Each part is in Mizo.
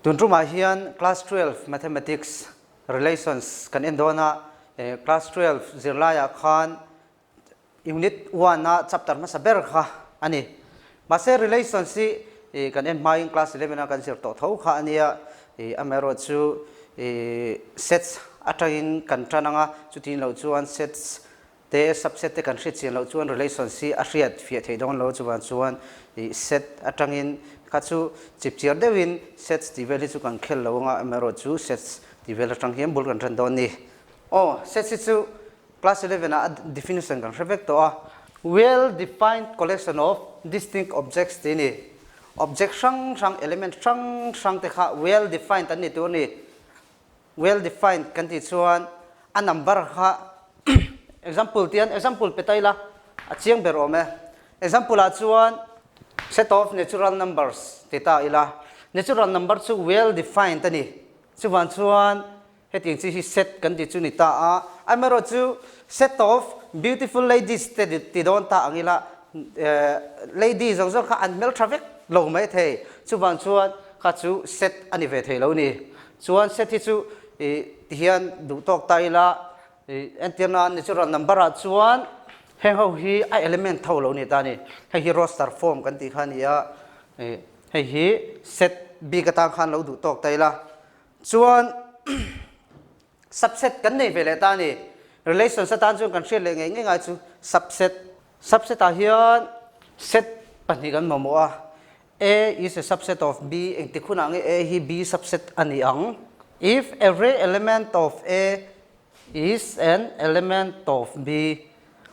Tun tumah hian Class 12 Mathematics Relations kan en dawn a, Class 12 zirlaiah khan Unit 1 a chapter hmasa ber kha a ni. Mahse Relations hi kan en hmain Class 11 a kan zir tawh tho kha a nia, amaherawh chu sets atangin kan tan ang a, chutin loh chuan sets te subset te kan hriat chian loh chuan relations hi a hriat fiah theih dawn lo chuvang chuan ih set atangin kha chu chip chiar deuhin sets tih vel hi chu kan khel lo anga amaherawh chu sets tih vel atang hian bul kan ran dawn ni. Aw sets hi chu class 11 ah a definition kan hre vek tawh a, well defined collection of distinct objects tih a ni. Object hrang hrang element hrang hrang te kha well defined an ni tur a ni. Well defined kan tih chuan a number kha example tian example pe ta ila a chiang ber awm e. Example ah chuan set of natural numbers ti ta ila natural number chu well defined a ni. Chuvang chuan hetiang chi hi set kan tih chu ni ta a. Amaherawh chu set of beautiful ladies te ti dawn ta ang ila lady zawng zawng kha an hmeltha vek lo mai thei. Chuvang chuan kha chu set a ni ve thei lo ni. Chuan set hi chu ih ti hian duh tawk ta ila ih entir nan natural number ah chuan heng ho hi a element tho lo ni ta a ni. Hei hi roster form kan tih kha a ni a, ih hei hi set bik atang khan lo duh tawk ta ila. Chuan subset kan nei ve leh ta a ni. Relations atan chuan kan hriat leh ngei ngei ngai chu subset. Subset ah hian set pahnih kan mamawh a. A is a subset of B, engtik hunah nge A hi B subset a ni ang? If every element of A is an element of B,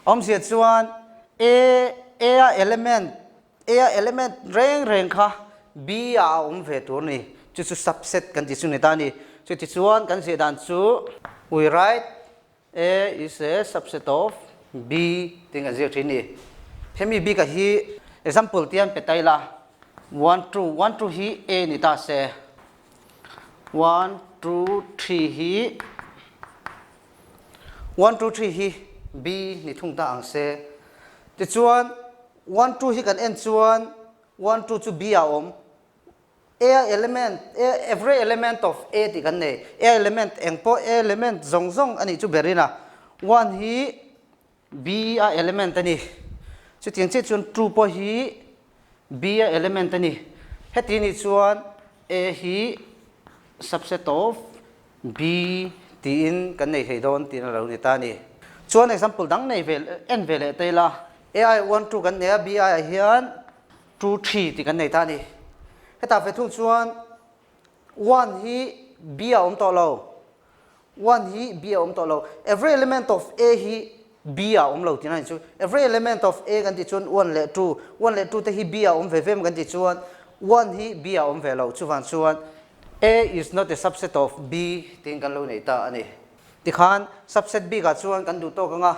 awmzia chuan A, A a element, A a element reng reng kha B ah a awm ve tur a ni. Chu chu subset kan tih chu ni ta a ni. Chutichuan kan ziah dan chu we write A is a subset of B tih kan zir thin ni. Hemi bikah hi example tian pe ta ila, one two, one two hi A ni ta se, one two three hi, one two three hi B ni thung ta ang se. Tichuan one two hi kan en chuan one two chu B ah a awm. A element, A, every element of A tih kan nei. A element eng pawh A element zawng zawng a nih chu berin a, one hi B a element a ni. Chutiang chiah chuan two pawh hi B a element a ni. Heti nih chuan A hi subset of B tiin kan nei thei dawn tiin a lo ni ta a ni. Chuan example dang nei ve en ve leh ta ila, A ai one two kan nei a, B aiah hian Two three tih kan nei ta a ni. Hetah ve thung chuan one hi B a awm tawh lo. One hi B a awm tawh lo. Every element of A hi B a awm lo tihna ni chu. Every element of A kan tih chuan one leh two, one leh two te hi B a awm ve ve em kan tih chuan one hi B a awm ve lo. Chuvang chuan A is not a subset of B tiin kan lo nei ta a ni. Tikhan subset bikah chuan kan duh tawk ang a.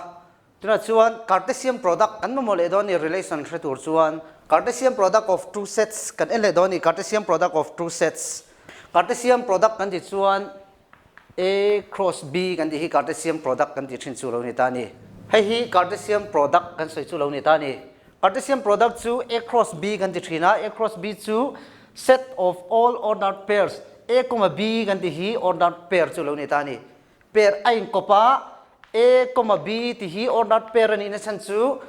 Tunah chuan Cartesian product kan mamawh leh dawn ni relation hre tur chuan Cartesian product of two sets kan en leh dawn ni Cartesian product of two sets Cartesian product kan tih chuan A cross B kan tih hi Cartesian product kan tih thin chu lo ni ta ni. Hei hi Cartesian product kan sawi chu lo ni ta ni. Cartesian product chu A cross B kan ti thin a, A cross B chu set of all ordered pairs A comma B kan tih hi ordered pair chu lo ni ta ni. Pair a inkawp a, A comma B tih hi ordered pair a nihna chhan chu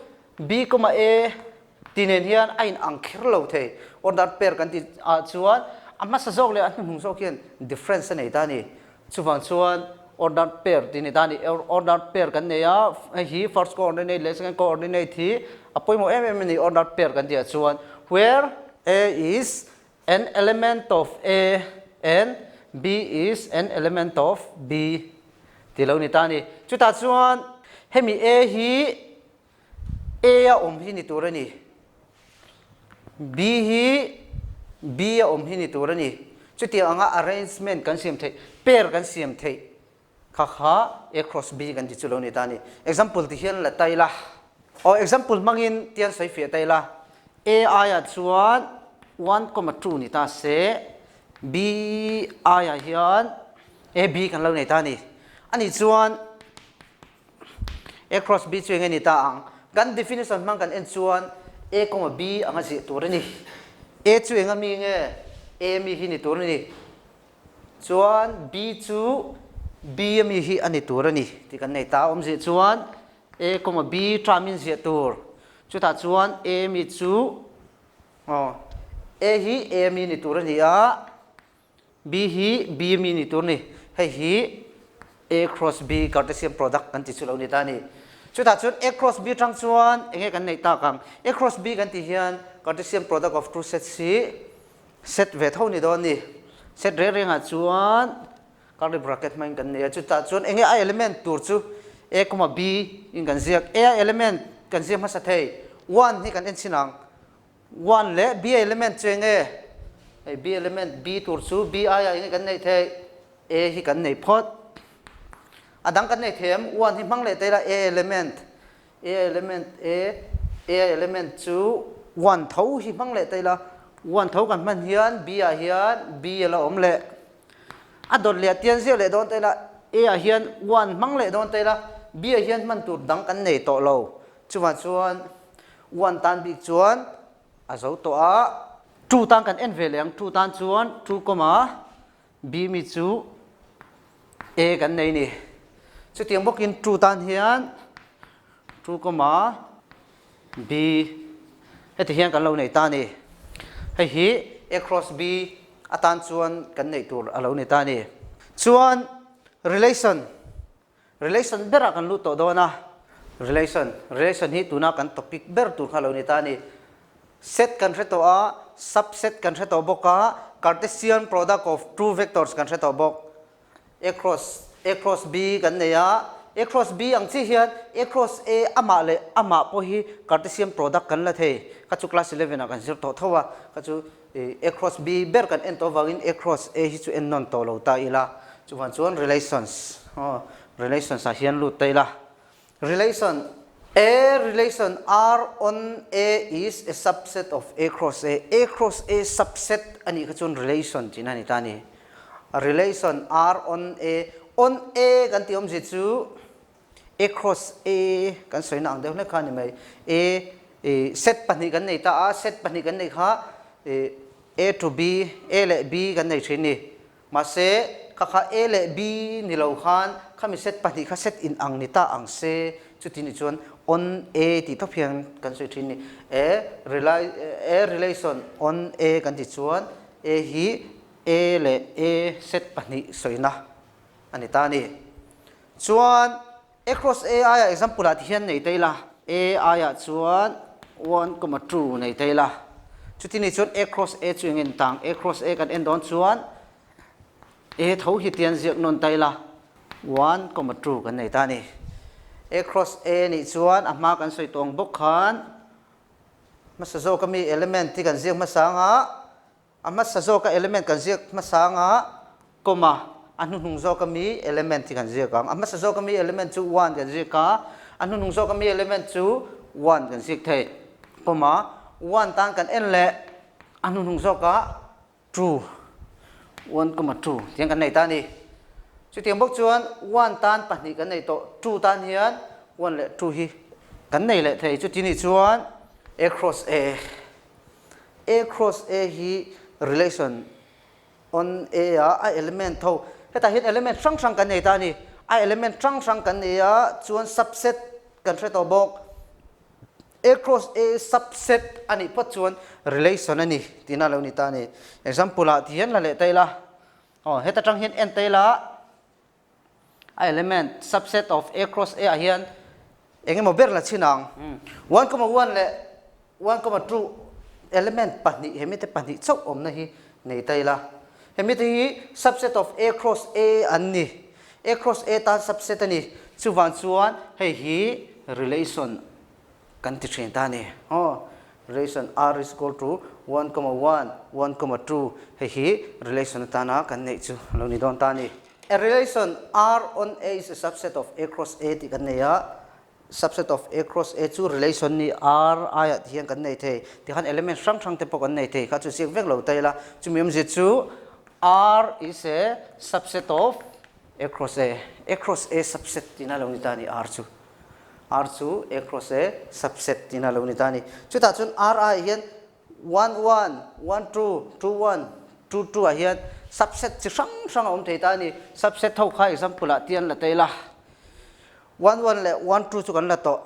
B comma A tih nen hian a in ang kher lo thei. Ordered pair kan tih ah chuan a hmasa zawk leh a hnuhnung zawk hian difference a nei ta a ni. Chuvang chuan ordered pair tih a ni ta a ni. Ordered pair kan nei a, hei hi first coordinate leh second coordinate hi a pawimawh em em a ni ordered pair kan tih ah chuan where A is An element of A and B is an element of B tih lo ni ta a ni. Chutah chuan hemi A hi A a awm hi ni tur a ni. B hi B a awm hi ni tur a ni. Chutiang anga arrangement kan siam theih, pair kan siam theih kha kha A cross B kan ti chu lo ni ta a ni. Example ti hian la ta ila. Aw example hmangin tian sawi fiah ta ila. A aiah chuan 1,2 ni ta se, B aiah hian A B kan lo nei ta a ni. A nih chuan A cross B chu eng nge ni ta ang? Kan definition hmang kan en chuan A comma B anga zir tur a ni. A chu eng a mi nge? A mi hi ni tur a ni. Chuan B chu B ami hi a ni tur a ni tih kan nei ta a awmzia chuan A comma B term in ziah tur. Chutah chuan A mi chu aw A hi A ami ni tur a ni a, B hi B ami ni tur a ni. Hei hi A cross B Cartesian product kan ti chu lo ni ta a ni. Chutah chuan A cross B atang chuan eng nge kan neih tak ang? A cross B kan tih hian Cartesian product of two sets hi set ve tho ni dawn a ni. Set reng rengah chuan curly bracket hmangin kan nei a, chutah chuan eng nge a element tur chu A comma B in kan ziak. A a element kan ziak hmasa thei one hi kan en chhin ang. One leh B element chu eng nge? Hei B element B tur chu B aiah eng nge kan neih theih? A hi kan nei phawt. A dang kan nei thei em? One hi hmang leh ta ila A element A element A A element chu one tho hi hmang leh ta ila one tho kan hman hian B ah hian B a la awm leh. A dawt leh a tian ziah leh dawn ta ila A ah hian one hmang leh dawn ta ila B ah hian hman tur dang kan nei tawh lo. Chuvang chuan one tan bik chuan a zo tawh a. Two tan kan en ve leh ang. Two tan chuan two comma B mi chu A kan nei ni. Chutiang bawkin two tan hian two comma B heti hian kan lo nei ta a ni. Hei hi A cross B atan chuan kan neih tur a lo ni ta a ni. Chuan relation Relation berah kan lut tawh dawn a, relation, relation hi tuna kan topic ber tur kha lo ni ta a ni. Set kan hre tawh a, subset kan hre tawh bawk a, Cartesian product of two vectors kan hre tawh bawk. A cross, A cross B kan nei a, A cross B ang chiah hian A cross A amah leh amah pawh hi Cartesian product kan la thei. Kha chu class 11 ah kan zir tawh tho a, kha chu A cross B ber kan en tawh avangin A cross A hi chu en nawn tawh lo ta ila. Chuvang chuan relations, aw, relations ah hian lut ta ila. Relation, A relation R on A is a subset of A cross A. A cross A subset a nih kha chuan relation tihna a ni ta a ni. Relation R on A, on A kan tih awmzia chu A cross A kan sawina ang deuh hlek kha a ni mai. A ih set pahnih kan nei ta a, set pahnih kan neih kha ih A to B, A leh B kan nei thin ni. Mahse, kha kha A leh B ni lo khan khami set pahnih kha set inang ni ta ang se, chuti nih chuan on A tih tawp hian kan sawi thin ni. A rela A relation on A kan tih chuan A hi A leh A set pahnih sawina a ni ta a ni. Chuan A cross A aiah example ah ti hian nei ta ila, A aiah chuan 1,2 nei ta ila. Chuti ni chuan A cross A chu eng en tang? A cross A kan en dawn chuan A tho hi tian ziak nawn ta ila, 1,2 kan nei ta a ni. A cross A nih chuan a hma kan sawi tawng bawk khan hmasa zawk ami element hi kan ziak hmasa anga, A hmasa zawka element kan ziak hmasa anga comma a hnuhnung zawka mi element hi kan ziak ang. A hmasa zawka mi element chu one kan ziak a, a hnuhnung zawka mi element chu one kan ziak thei. Comma one tan kan en leh a hnuhnung zawka two, one comma two tiang kan nei ta a ni. Chutiang bawk chuan one tan pahnih kan nei tawh, two tan hian one leh two hi kan nei leh thei. Chuti nih chuan A cross A. A cross A hi relation on A a a element ho hetah hian element hrang hrang kan nei ta a ni. A element hrang hrang kan nei a chuan subset kan hre tawh bawk. A cross A subset a nih phawt chuan relation a ni tihna a lo ni ta a ni. Example ah ti hian la leh ta ila aw heta tang hian en ta ila A element, subset of A cross A ah hian eng emaw ber la chhin ang. 1,1 leh 1,2 element pahnih hemi te pahnih chauh awmna hi nei ta ila. Hemi te hi subset of A cross A an ni. A cross A tan subset a ni. Chuvang chuan hei hi relation kan ti thin ta a ni. Aw, relation R is equal to 1,1, 1,2 hei hi relation atana kan neih chu a lo ni dawn ta a ni. A relation R on A is a subset of A cross A tih kan nei a, subset of A cross A chu relation ni R aiah ti hian kan nei thei. Tikhan element hrang hrang te pawh kan nei thei kha chu ziak vek lo ta ila, chumi awmzia chu R is a subset of A cross A, A cross A subset tihna a lo ni ta a ni R chu. R chu A cross A subset tihna a lo ni ta a ni. Chutah chuan R aiah hian 1 1, 1 2, 2 1. 2 2 ah hian subset chi hrang hrang a awm thei ta a ni. Subset ho kha example ah tian la ta ila. 1 1 leh 1 2 chu kan la tawh.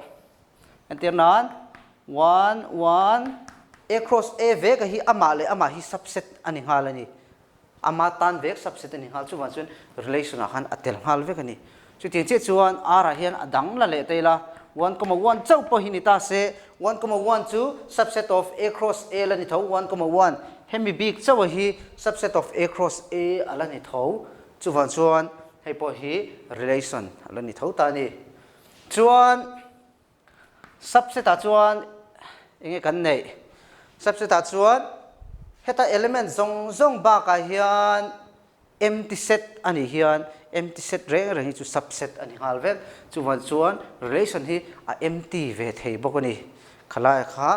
Entir nan 1 1 A cross A vek a hi amah leh amah hi subset a ni nghal a ni. Ama tan vek subset a ni nghal. Chuvang chuan relation ah khan a tel nghal vek a ni. Chutiang chiah chuan R ah hian a dang la leh ta ila, one comma one chauh pawh hi ni ta se, one comma one chu subset of A cross A la ni tho, one comma one hemi bik chauh a hi subset of A cross A a la ni tho. Chuvang chuan hei pawh hi relation a la ni tho ta a ni. Chuan Subset ah chuan enge kan neih? Subset ah chuan heta element zawng zawng bakah hian empty set a nih hian empty set reng reng hi chu subset a ni nghal vek. Chuvang chuan relation hi a empty ve thei bawk a ni. Khalai kha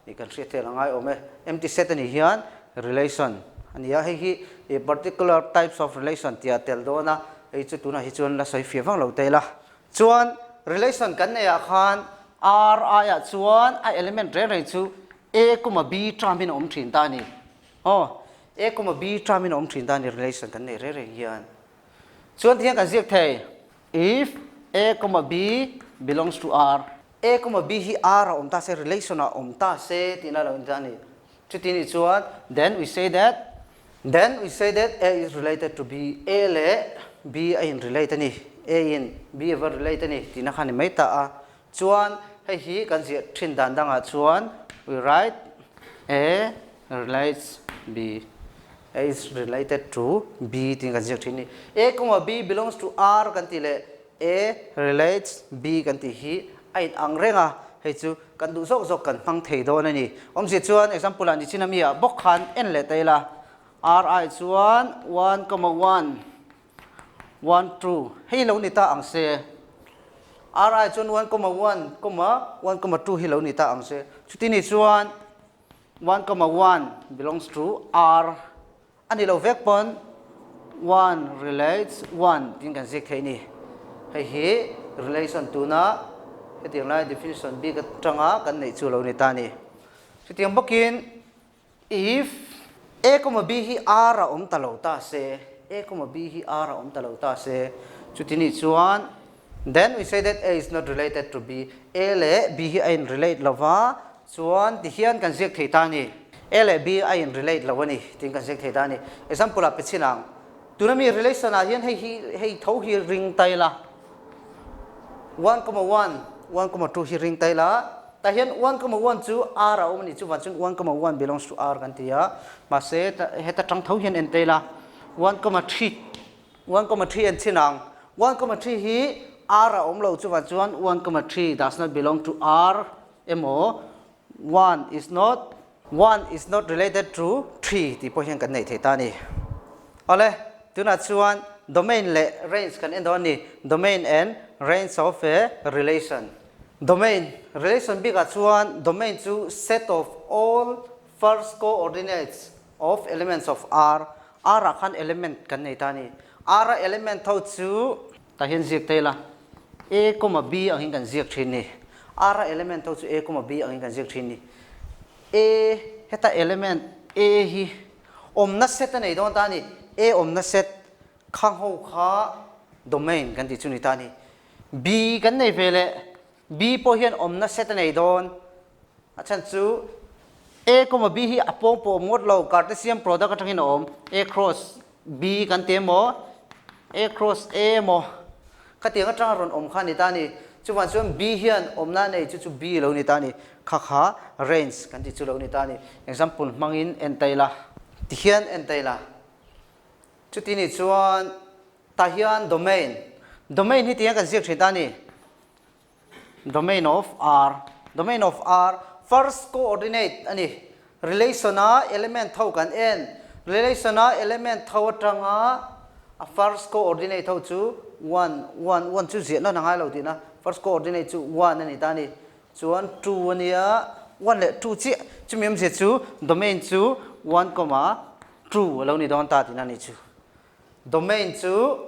ih kan hriat theih la ngai awm e. Empty set a nih hian relation a ni a, hei hi particular types of relation tih a tel dawn a, hei chu tunah hi chuan la sawi fiah vak lo ta ila. Chuan relation kan neih ah khan R aiah chuan a element reng reng chu A comma B term in a awm thin ta a ni. Aw, A comma B term in a awm thin ta a ni relation kan neih reng reng hian. Chuan tihian kan ziak thei, if A comma B belongs to R, A comma B hi R a awm ta se, relation ah awm ta se tihna a lo ni ta a ni. Chuti nih chuan then we say that Then we say that A is related to B, A leh B a in relate a ni, A in B a va relate a ni tihna kha a ni mai ta a. Chuan hei hi kan ziah thin dan dangah chuan we write A relates B, A is related to B tiin kan ziak thin a ni. A comma B belongs to R kan tih leh A relates B kan tih hi a in ang reng a, hei chu kan duh zawk zawk kan hmang thei dawn a ni. Awmzia chuan example ah nichin ami ah bawk khan en leh ta ila, R ai chuan one comma one, one two hei lo ni ta ang se, R ai chuan one comma one comma one comma two hi lo ni ta ang se, chuti ni chuan one comma one belongs to R A ni lo vek pawn one relates one tiin kan ziak theih a ni. Hei hi relation tuna hetiang lai definition bik atanga kan neih chu lo ni ta a ni. Chutiang bawkin if A comma B hi R a awm ta lo ta se, A comma B hi R a awm ta lo ta se, chuti nih chuan then we say that A is not related to B, A leh B hi a in relate lo va, Chuan ti hian kan ziak thei ta a ni. A leh B a in relate lo a ni tiin kan ziak thei ta a ni. Example ah pe chin ang. Tuna mi relation ah hian hei hi hei tho hi ring ta ila. One comma one, one comma two hi ring ta ila. Tah hian one comma one chu R a awm a ni. Chuvang chuan one comma one belongs to R kan ti a. Mahse heta tang tho hian en ta ila. One comma three, one comma three en chin ang. One comma three hi R a awm lo chuvang chuan one comma three does not belong to R. Emaw one is not one is not related to three tih pawh hian kan neih thei ta a ni. Awle, tunah chuan domain leh range kan en dawn a ni. Domain and range of a relation. Domain, relation bikah chuan domain chu set of all first coordinates of elements of R. R ah khan element kan nei ta a ni. R a element ho chu Tah hian ziak ta ila, A comma B ang hian kan ziak thin ni. R a element ho chu A comma B ang hian kan ziak thin ni. A heta element A hi awmna set a nei dawn ta a ni. A awmna set khang ho kha domain kan tih chu ni ta a ni. B kan nei ve leh B pawh hian awmna set a nei dawn. A chhan chu A comma B hi a pawng pawh awm ngawt lo, Cartesian product atangin a awm. A cross B kan ti emaw, A cross A emaw khatiang atanga rawn awm kha a ni ta a ni. Chuvang chuan B hian awmna a nei chu chu B lo ni ta a ni. Kha kha range kan tih chu lo ni ta a ni. Example hmangin en ta ila. Tihian en ta ila. Chuti nih chuan tah hian domain, domain hi tihian kan ziak thin ta a ni. Domain of R, Domain of R, first coordinate a ni. Relation a element ho kan en. Relation a element ho atanga a first coordinate ho chu one, one, one chu ziah nawn a ngai lo tihna. First coordinate chu one a ni ta a ni. Chuan two a nia, one leh two chiah. Chumi awmzia chu domain chu one comma two a lo ni dawn ta tihna a ni chu. Domain chu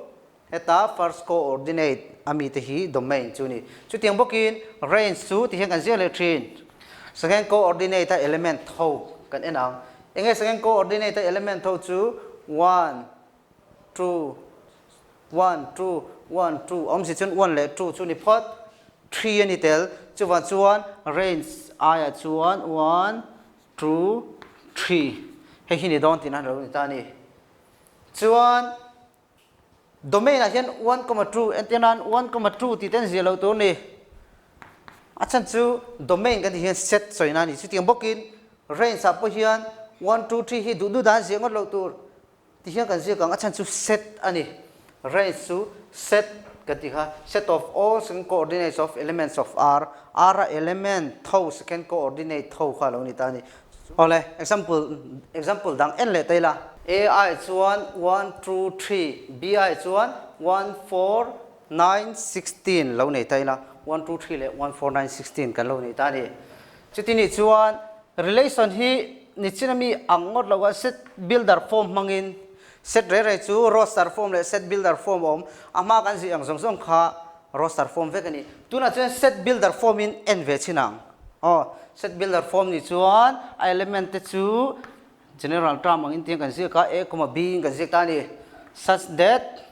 Heta first coordinate a mite hi domain chu ni. Chutiang bawkin range chu ti hian kan ziak leh thin. Second coordinate a element ho kan en ang. Enge second coordinate a element ho chu one, two, one, two, one, two a awmzia chuan one leh two chu ni phawt, three a ni tel. Chuvang chuan range aiah chuan one, two, three hei hi ni dawn tihna lo ni ta a ni. Chuan Domain ah hian 1,2 entir nan 1,2 tih te an ziah loh tur a ni. A chhan chu domain kan tih hian set sawi na a ni. Chutiang bawkin range ah pawh hian 1, 2, 3 hi duh duh dan ziah ngawt loh tur ti hian kan ziak ang. A chhan chu set a ni. Range chu set kan tih kha set of all second coordinates of elements of R, R a element tho second coordinate tho kha a lo ni ta a ni. Awle, example, example dang en leh ta ila. A ai chuan one, two, three, B ai chuan one, four, nine, 16 lo nei ta ila. One, two, three leh one, four, nine, 16 kan lo nei ta a ni. Chuti nih chuan relation hi nichin ami ang ngawt lo a, set builder form hmangin set rei rei chu roster form leh set builder form a awm. A hma kan zih ang zawng zawng kha roster form vek a ni. Tunah chuan set builder form in en ve chhin ang. Aw, set builder form nih chuan a element te chu general term angin tiang kan ziak a, a comma b in kan ziak ta a ni. Such that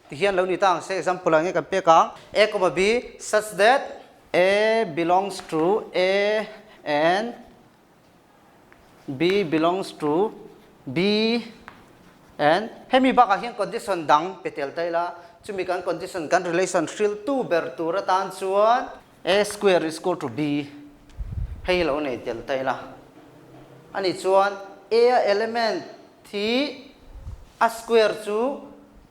ti hian lo ni ta ang se, example ah nge kan pek ang, a comma b such that a belongs to a and b belongs to b and hemi bakah hian condition dang pe tel ta ila, chumi kan condition kan relation hriltu ber tur atan chuan A square is equal to B hei hi lo nei tel ta ila. A nih chuan A a element hi a square chu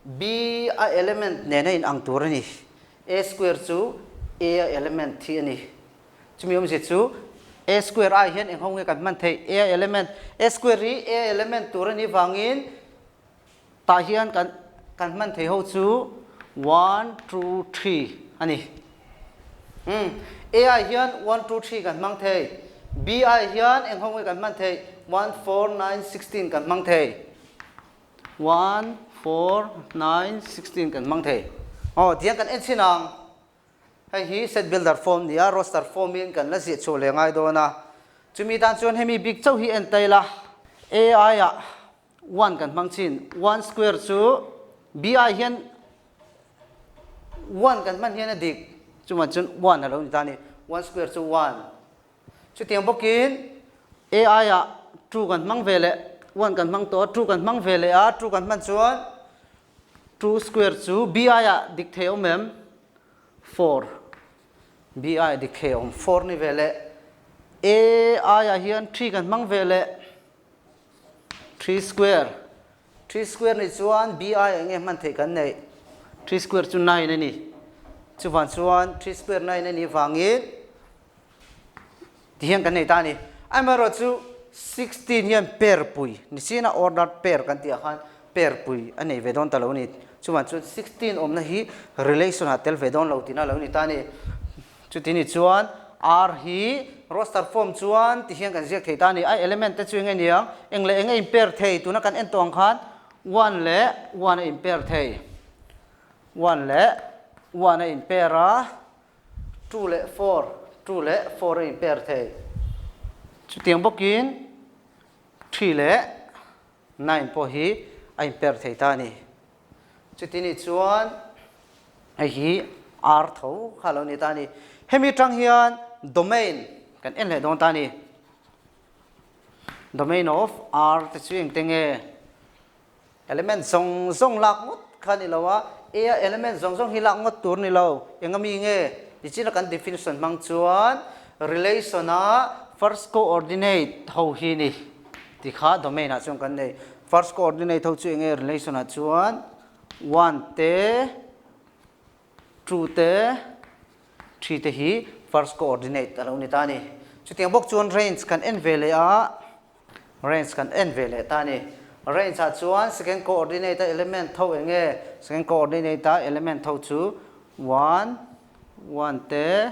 B a element nena in ang tur a ni. A square chu A a element hi a ni. Chumi awmzia chu A square ai hian eng ho nge kan hman theih? A a element, A square hi A a element tur a nih vangin Tah hian kan kan hman thei ho chu one two three a ni. Umm A ah hian one two three kan hmang thei, B ah hian eng ho nge kan hman thei one four nine 16 kan hmang thei, one four nine 16 kan hmang thei. Aw tihian kan en chhin ang. Hei hi set builder form nia, roster form in kan la ziah chhuah leh ngai dawn a. Chumi tan chuan hemi bik chauh hi en ta ila A aiah One kan hmang chin. One square chu B ai hian one kan hman hian a dik. Chuman chuan one a lo ni ta a ni. One square chu one. Chutiang bawkin A aiah two kan hmang ve leh one kan hmang tawh a, two kan hmang ve leh a, two kan hman chuan two square chu B aiah dik thei awm em? Four. B aiah dik thei awm four ni ve leh. A aiah hian three kan hmang ve leh. Three square, three square nih chuan bi eng nge hman theih kan neih? Three square chu nine a ni. Chuvang chuan three square nine a nih vangin ti hian kan nei ta a ni. Amaherawhchu 16 hian pair pui ni chian a, ordered pair kan tih ah khan pair pui a nei ve dawn ta lo a ni. Chuvang chuan 16 awmna hi relation ah tel ve dawn lo tihna a lo ni ta a ni. Chuti ni chuan R hi roster form chuan ti hian kan ziak thei ta a ni. A element te chu eng nge niang? Eng leh eng a in pair thei? Tuna kan en tawh ang khan one leh one a in pair thei. One leh one a in pair a, two leh four, two leh four a in pair thei. Chutiang bawkin three leh nine pawh hi a in pair thei ta a ni. Chuti nih chuan hei hi R tho kha a lo ni ta a ni. Hemi atang hian domain kan en leh dawn ta a ni. Domain of R te chu engte nge? Element zawng zawng lak ngawt kha a ni lo a, A a element zawng zawng hi lak ngawt tur a ni lo. Eng ami nge? Tichina kan definition hmang chuan relation a first coordinate ho hi ni. Ti kha domain ah chuan kan nei. First coordinate ho chu enge relation ah chuan one te, two te, three te hi first coordinate a lo ni ta a ni. Chutiang bawk chuan range kan en ve leh a, range kan en ve leh ta a ni. Range ah chuan second coordinate a element ho enge? Second coordinate a element ho chu one, one te,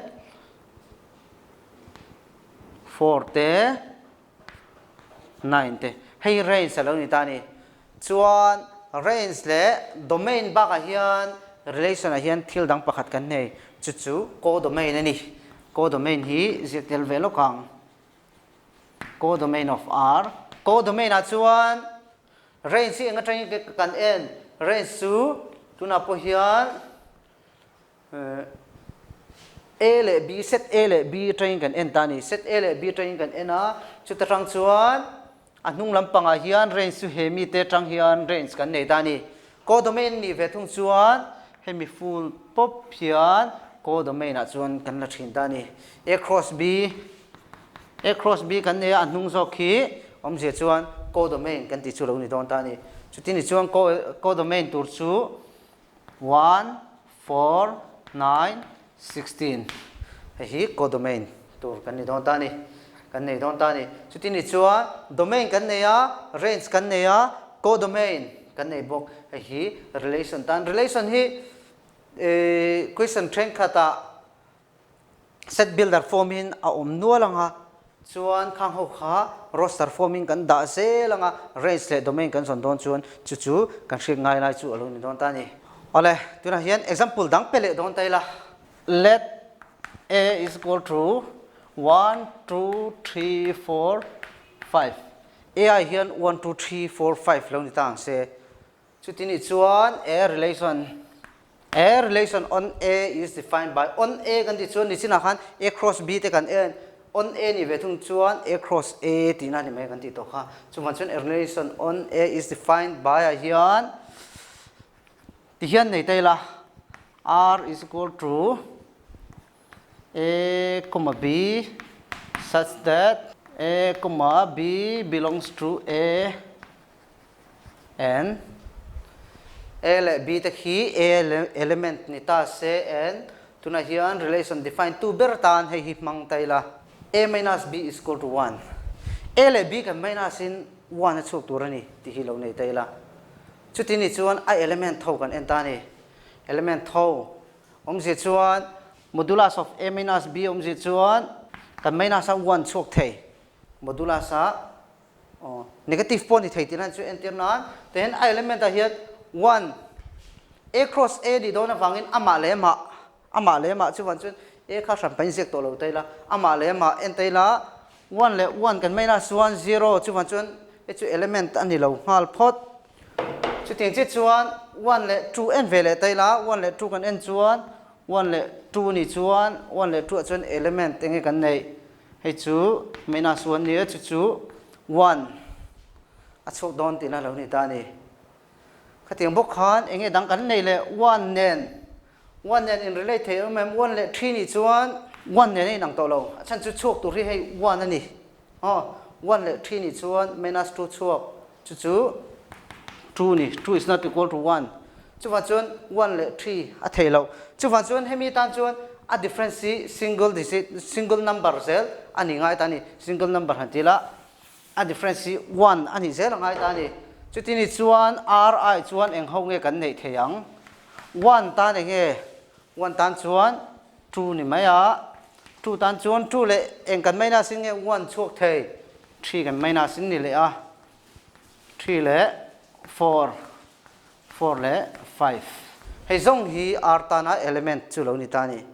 four te, Nine te hei range a lo ni ta a ni. Chuan range leh domain bakah hian relation ah hian thil dang pakhat kan nei chu chu codomain a ni. Codomain hi ziah tel ve lawk ang. Codomain of R. Codomain ah chuan range hi eng atangin kan en? Range chu tunah pawh hian A leh B, set A leh B atangin kan en ta a ni. Set A leh B atangin kan en a, chuta tang chuan a hnung lampangah hian range chu he mite atang hian range kan nei ta a ni. Codomain nih ve thung chuan hemi full pawp hian codomain ah chuan kan la thin ta a ni. A cross B, A cross B kan nei a, a hnung zawk khi awmzia chuan codomain kan tih chu lo ni dawn ta a ni. Chuti ni chuan codomain tur chu one, four, nine, 16 hei hi codomain tur kan ni dawn ta a ni, kan nei dawn ta a ni. Chuti ni chuan domain kan nei a, range kan nei a, codomain kan nei bawk. Hei hi relation tan. Relation hi question thenkhatah Set builder form in a awm nual ang a, chuan khang ho kha roster form in kan dah zel ang a, range leh domain kan zawn dawn chuan chu chu kan hriat ngai lai chu a lo ni dawn ta a ni. Awle, tunah hian example dang pe leh dawn ta ila. Let A is equal to one, two, three, four, five. A ah hian one, two, three, four, five lo ni ta ang se. Chuti nih chuan A relation A relation on A is defined by on A kan tih chuan nichinah khan A cross B te kan en on A nih ve thung chuan A cross A tihna a ni mai kan tih tawh kha. Chuvang chuan a relation on A is defined by ah hian ti hian nei ta ila R is equal to A comma B such that A comma B belongs to A and A leh B te khi A element ni ta se and tunah hian relation define tu ber tan hei hi hmang ta ila A minus B is equal to one. A leh B kan minus in one a chhuak tur a ni tih hi lo nei ta ila. Chuti ni chuan a element tho kan en ta a ni. Element tho awmzia chuan modulus of A minus B awmzia chuan kan minus a one chhuak thei modulus a Aw, negative pawh ni thei tih lan chu entir nan tihian a element ah hian one A cross A nih dawn avangin amah leh amah amah leh amah chuvan chuan A kha hran pahin ziak tawh lo ta ila amah leh amah en ta ila one leh one kan minus one zero chuvan chuan hei chu element a ni lo nghal phawt. Chutiang chiah chuan one leh two en ve leh ta ila one leh two kan en chuan one leh two nih chuan one leh two ah chuan element enge kan neih Hei chu minus one nia chu chu one a chhuak dawn tihna lo ni ta a ni. Khatiang bawk khan eng nge dang kan nei leh one nen one nen in relate thei awm em one leh three nih chuan one nen a inang tawh lo a chhan chu chhuak tur hi hei one a ni aw one leh three nih chuan minus two chhuak chu chu two ni two is not equal to one Chuvang chuan one leh three a thei loh. Chuvang chuan hemi tan chuan a difference hi single digit, single number zel a ni ngai ta a ni. Single number han ti ila a difference hi one a nih zel a ngai ta a ni. Chuti ni chuan R ai chuan eng ho nge kan neih thei ang? One tan eng nge? One tan chuan two ni mai a. Two tan chuan two leh eng kan minus in nge one chhuak thei? Three kan minus in ni leh a. Three leh four. Four leh five. Hei zawng hi R tana element chu lo ni ta a ni.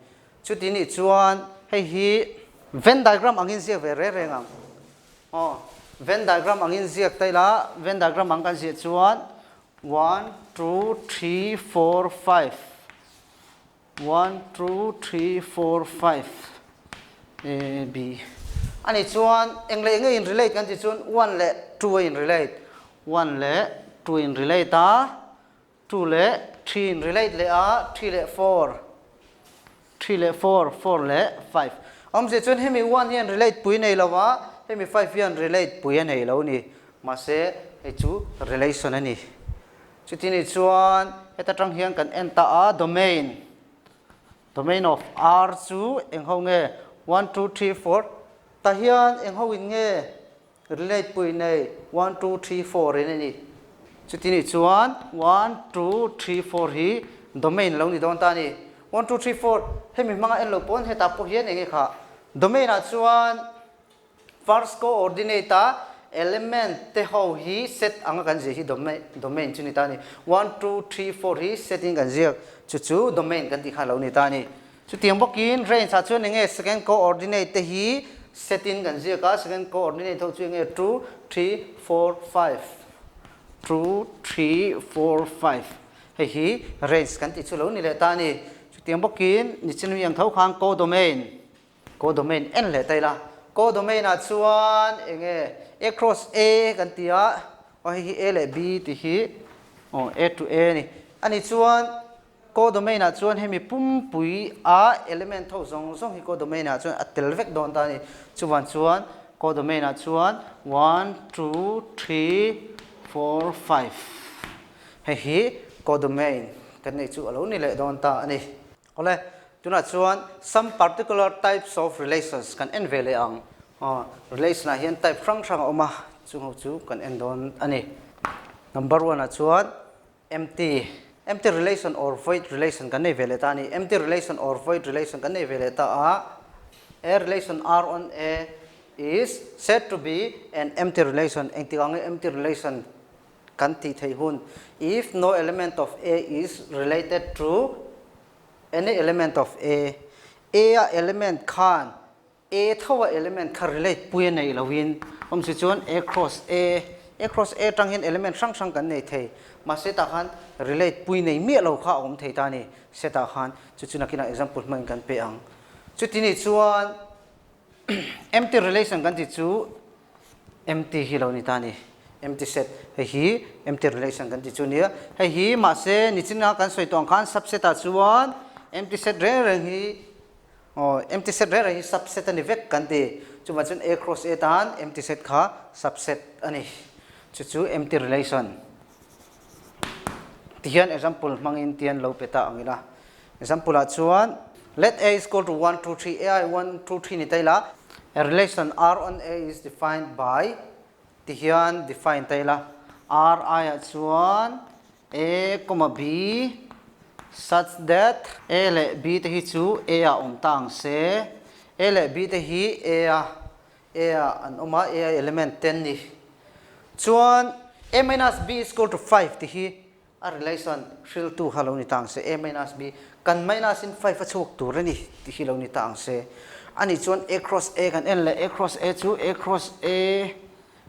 Chuti nih chuan hei hi Venn diagram angin ziak ve reng reng ang. Aw, Venn diagram angin ziak ta ila, Venn diagram ang kan ziah chuan one, two, three, four, five. One, two, three, four, five, A, B. A nih chuan eng leh eng a in relate kan tih chuan one leh two a in relate. One leh two in relate a, two leh three in relate leh a, three leh four, three leh four, four leh five. Awmzia chuan hemi one hian relate pui nei lo a, hemi five hian relate pui a nei lo ni. Mahse hei chu relation a ni. Chuti nih chuan heta tang hian kan en ta a, domain, domain of R chu eng ho nge? One, two, three, four tah hian eng ho in nge relate pui nei? One, two, three, four in a ni. Chuti nih chuan one, two, three, four hi domain lo ni dawn ta a ni. One, two, three, four hemi hmanga en lo pawn hetah pawh hian eng nge kha domain ah chuan First coordinate a element te ho hi set anga kan ziah hi domain chu ni ta a ni. One, two, three, four hi set in kan ziak chu chu domain kan tih kha a lo ni ta a ni. Chutiang bawkin range ah chuan enge second coordinate te hi Set in kan ziak a, second coordinate ho chu enge 2, 3, 4, 5, 2, 3, 4, 5 hei hi range kan tih chu lo ni leh ta a ni. Chutiang bawkin nichin mi ang tho khan codomain, codomain en leh ta ila. Codomain ah chuan enge A cross A kan ti a, aw hei hi A leh B tih hi aw A to A a ni. A nih chuan Codomain ah chuan hemi pumpui a element ho zawng zawng hi codomain ah chuan a tel vek dawn ta a ni. Chuvan chuan codomain ah chuan one, two, three, four, five hei hi codomain kan neih chu a lo ni leh dawn ta a ni. Awle, tunah chuan some particular types of relations kan en ve leh ang. Aw, relation ah hian type hrang hrang a awm a, chung ho chu kan en dawn a ni. Number one ah chuan Empty, empty relation or void relation kan nei ve leh ta a ni. Empty relation or void relation kan nei ve leh ta a, a relation R on A is said to be an empty relation. Engtik ang nge empty relation kan tih theih hun? If no element of A is related to any element of A, A a element khan A tho a element kha relate pui a neih lohin awm si chuan A cross A, A cross A atang hian element hrang hrang kan nei thei. Mahse tah khan relate pui nei miah lo kha a awm thei ta a ni. Setah khan chu chu nakinah example hmangin kan pe ang. Chuti nih chuan empty relation kan tih chu empty hi lo ni ta a ni. Empty set hei hi empty relation kan tih chu a nia. Hei hi mahse nichinga kan sawi tawh ang khan subset ah chuan empty set reng reng hi Aw, empty set reng reng hi subset a ni vek kan ti. Chuvang chuan A cross A tan empty set kha subset a ni. Chu chu empty relation. Tihian example hmangin tian lo pe ta ang ila. Example ah chuan let A is equal to 1, 2, 3, A ai 1, 2, 3 ni ta ila. A relation R on A is defined by tihian define ta ila. R aiah chuan A comma B such that A leh B te hi chu A ah awm ta ang se, A leh B te hi A a A ah an awm a, A a element te an ni. Chuan A minus B is equal to 5 tih hi a relation hriltu kha lo ni ta ang se, A minus B kan minus in 5 a chhuak tur a ni tih hi lo ni ta ang se. Anih chuan A cross A kan en leh A cross A chu A cross A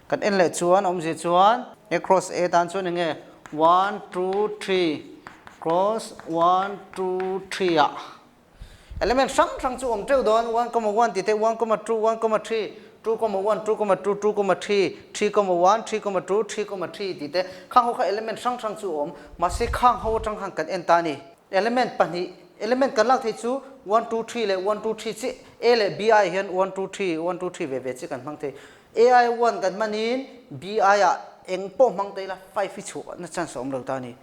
Kan en leh chuan awmzia chuan A cross A tan chuan enge 1, 2, 3 cross 1, 2, 3 ah element hrang hrang chu awm teuh dawn 1 comma 1 tih te 1 comma 2, 1 comma 3, 2 comma 1, 2 comma 2, 2 comma 3, 3 comma 1, 3 comma 2, 3 comma 3 tih te khang ho kha element hrang hrang chu awm mahse khang ho atang khan kan en ta a ni. Element pahnih element kan lak theih chu 1, 2, 3 leh 1, 2, 3 chi A leh B ai hian 1, 2, 3, 1, 2, 3 ve ve chi kan hmang thei. AI one kan hmanin BI ah eng pawh hmang ta ila 5 hi chhuah na chance a awm lo ta a ni.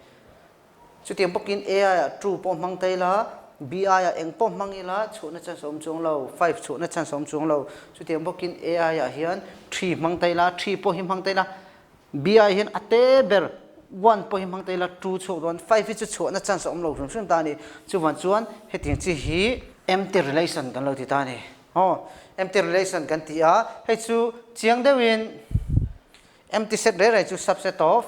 Chutiang bawkin AI ah 2 pawh hmang ta ila BI ah eng pawh hmang ila chhuah na chance a awm chuang lo, 5 chhuah na chance a awm chuang lo. Chutiang bawkin AI ah hian 3 hmang ta ila 3 pawh hi hmang ta ila BI hian a te ber 1 pawh hi hmang ta ila 2 chhuak dawn 5 hi chu chhuah na chance a awm lo hrim hrim ta a ni. Chuvang chuan hetiang chi hi empty relation kan lo ti ta a ni. Aw, empty relation kan ti a, hei chu chiang deuhin empty set reng reng chu subset of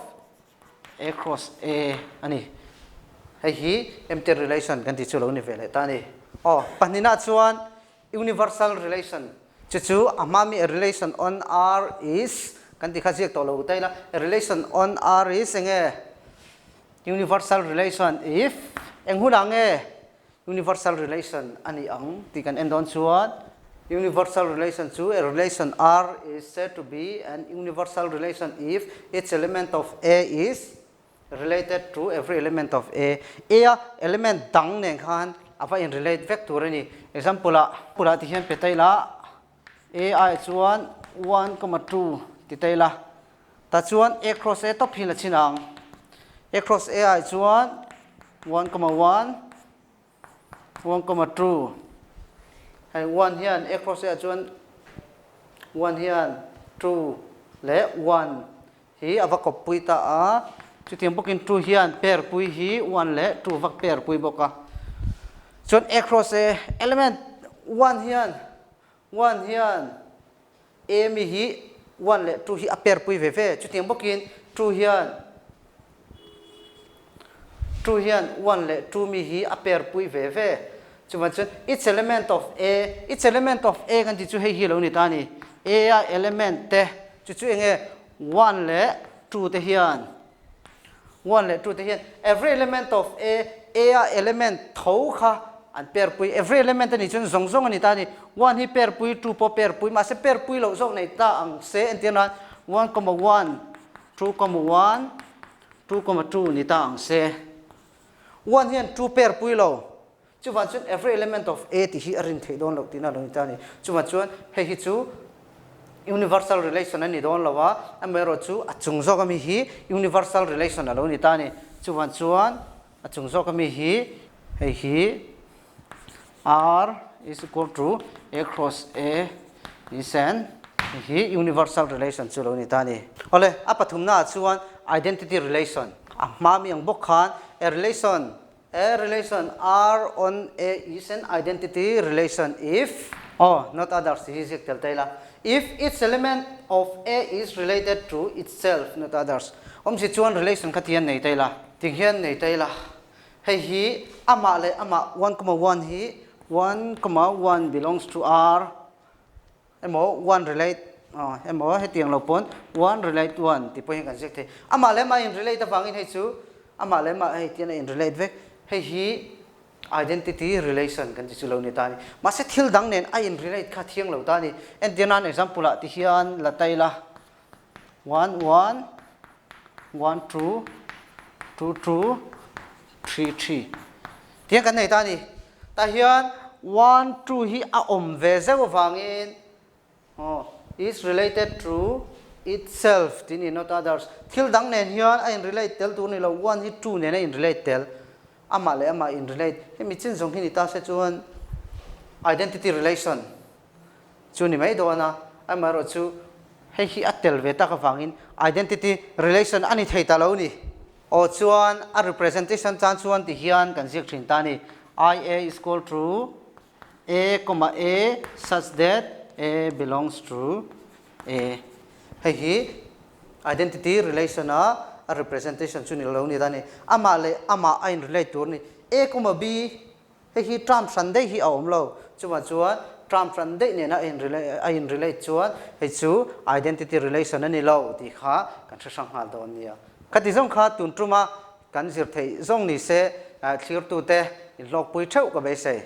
A cross A a ni. Hei hi empty relation kan ti chu lo ni ve leh ta a ni. Aw, pahnihna chuan universal relation chu chu a hma mi a relation on R is kan ti kha ziak tawh lo ta ila, a relation on R is enge universal relation if eng hunah nge Universal relation a ni ang tih kan en dawn chuan universal relation chu a relation R is said to be an universal relation if each element of A is related to every element of A. A a element dang nen khan a va in relate vek tur a ni. Example ah pulah ti hian pe ta ila A ai chuan 1,2 ti ta ila tah chuan A cross A tawp hi la chhin ang. A cross A ai chuan 1,1, 1,2 hei 1 hian A cross A ah chuan 1 hian 2 leh 1 hi a va kawp pui ta a, chutiang bawkin 2 hian pair pui hi 1 leh 2 va pair pui bawk a. Chuan A cross A element 1 hian 1 hian A mi hi 1 leh 2 hi a pair pui ve ve, chutiang bawkin 2 hian 2 hian 1 leh 2 mi hi a pair pui ve ve. Chuvang chuan each element of A, each element of A kan tih chu hei hi a lo ni ta a ni. A a element te chu chu enge one leh two te hian one leh two te hian every element of A, A a element tho kha an pair pui. Every element a nih chuan zawng zawng a ni ta a ni. One hi pair pui, two pawh pair pui mahse pair pui loh zawk nei ta ang se entir nan one comma one, two comma one, 2,2 ni ta ang se. One hian 2 pair pui lo. Chuvang chuan every element of A tih hi a rin theih dawn loh tihna a lo ni ta a ni. Chuvang chuan hei hi chu universal relation a ni dawn lo a, amaherawh chu a chung zawk ami hi universal relation a lo ni ta a ni. Chuvang chuan a chung zawk ami hi hei hi R is equal to A cross A is an hei hi universal relation chu lo ni ta a ni. Awle, a pathumnaah chuan identity relation a hma mi ang bawk khan a relation a relation R on A is an identity relation if aw not others tih hi ziak tel ta ila if each element of A is related to itself not others awmzia chuan relation kha tihian nei ta ila tihian nei ta ila Hei hi amah leh amah 1,1 hi 1,1 belongs to R emaw 1 relate emaw hetiang lo pawn 1 relate 1 tih pawh hian kan ziak thei. Amah leh amah in relate avangin hei chu amah leh amah hei tian a in relate vek. Hei hi identity relation kan ti chu lo ni ta a ni. Mahse thil dang nen a in relate kha thiang lo ta a ni. Entir nan example ah ti hian la tai la 1 1 1 2 2 2 3 3 tiang kan nei ta a ni. Tah hian 1 2 hi a awm ve zeuh avangin aw is related to itself tih ni not others. Thil dang nen hian a in relate tel tur ni lo 1 hi 2 nen a in relate tel amah leh amah in relate. Hemi chin zawng hi ni ta se chuan identity relation Chu ni mai dawn a, amaherawh chu hei hi a tel ve tak avangin identity relation a ni thei ta lo ni. Aw chuan a representation tan chuan ti hian kan ziak thin ta a ni, IA is equal to A comma A such that A belongs to A. Hei hi identity relation a a representation chu ni lo ni ta a ni. Amah leh amah a in relate tur a ni. A comma B Hei hi term hran daih hi a awm lo. Chuvang chuan term hran daih nena a in a in relate chuan hei chu identity relation a ni lo tih kha kan hre hrang nghal dawn nia. Khati zawng kha tun tuma kan zir theih zawng ni se thlirtute inhlawkpui theuh ka beisei.